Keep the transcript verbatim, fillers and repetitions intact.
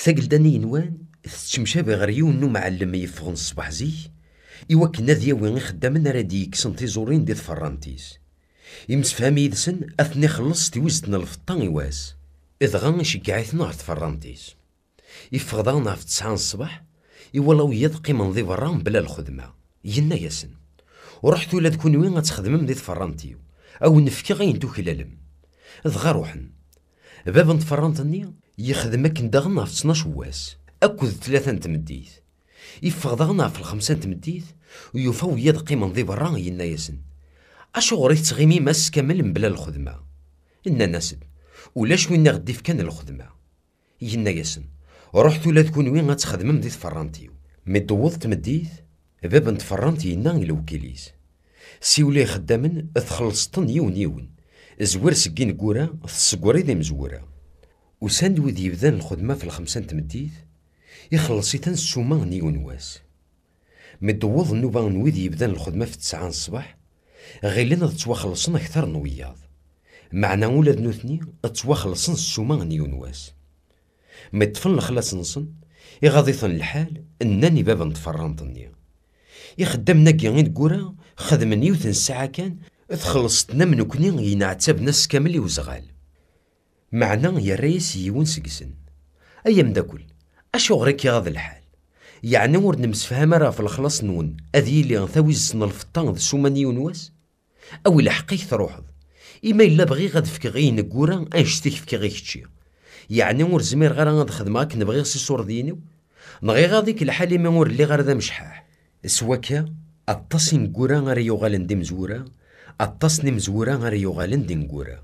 Tagelda-nni yenwan tettemcabi ɣer yiwen n umɛellem yeffɣen ṣṣbeḥ zik, iwakken ad yawi ixeddamen ara d-yekksen tiẓurin di tferrant-is. Imsefham yid-sen ad ten-ixelleṣ s twizt n lfeṭṭa i wass, dɣa iceggeɛ-iten ɣer tferrant-is. Iffeɣ daɣen ɣef tesɛa n ṣṣbeḥ, iwala wiyaḍ qqimen di berra mebla lxedma. Yenna-yasen: "Ruḥet ula d kunwi ad txedmem di tferrant-iw, a wen-fkeɣ ayen tuklalem." Dɣa ruḥen. Bab n tferrant-nni yexdem akken daɣen ɣef ttnac n wass akked tlata n tmeddit. Iffeɣ daɣen ɣef lxemsa n tmeddit, yufa wiyaḍ qqimen di berra, yenna-yasen: "Acuɣer i tettɣimim ass kamel mebla lxedma?" Nnan-asen: "Ulac win i ɣ-d-ifkan lxedma." Yenna-yasen: "Ruḥet ula d kunwi ad txedmem di tferrant-iw." Mi d-tewweḍ tmeddit, bab n tferrant yenna i lewkil-is: "Siwel i ixeddamen, txellṣeḍ-ten yiwen yiwen. Zwir seg ineggura, tessegriḍ imezwura." Usan-d wid yebdan lxedma ɣef lxemsa n tmeddit, ixelleṣ-iten ssuma n yiwen wass. Mi d-tewweḍ nnuba n wid yebdan lxedma ɣef tesɛa n ṣṣbeḥ, ɣilen ad ttwaxellṣen akter n wiyaḍ. Meɛna ula d nutni ttwaxellṣen ssuma n yiwen wass. Mi ṭṭfen lexlaṣ-nsen, iɣaḍ-iten lḥal, nnan i bab n tferrant-nni: "Ixeddamen-agi ineggura xedmen yiwet n ssaɛa kan, txellṣeḍ-ten am nekni yenɛettaben ass kamel i uzɣal." Meɛna yerra-yas yiwen seg-sen: "Ay ameddakel, acuɣer i k-iɣaḍ lḥal? Yeɛni ur nemsefham ara ɣef lexlaṣ-nwen ad yili tawizt n lfeṭṭa d ssuma n yiwen wass? Awi lḥeqq-ik, truḥeḍ. Ima yella bɣiɣ ad fkeɣ i ineggura annect i k-fkiɣ i kečči, yeɛni ur zmireɣ ara ad xedmeɣ akken bɣiɣ s iṣurdiyen-iw? Neɣ iɣaḍ-ik lḥal imi ur lliɣ ara d amecḥaḥ?" S wakka, aṭas ineggura ara yuɣalen d imezwura, aṭas n imezwura ara yuɣalen d ineggura.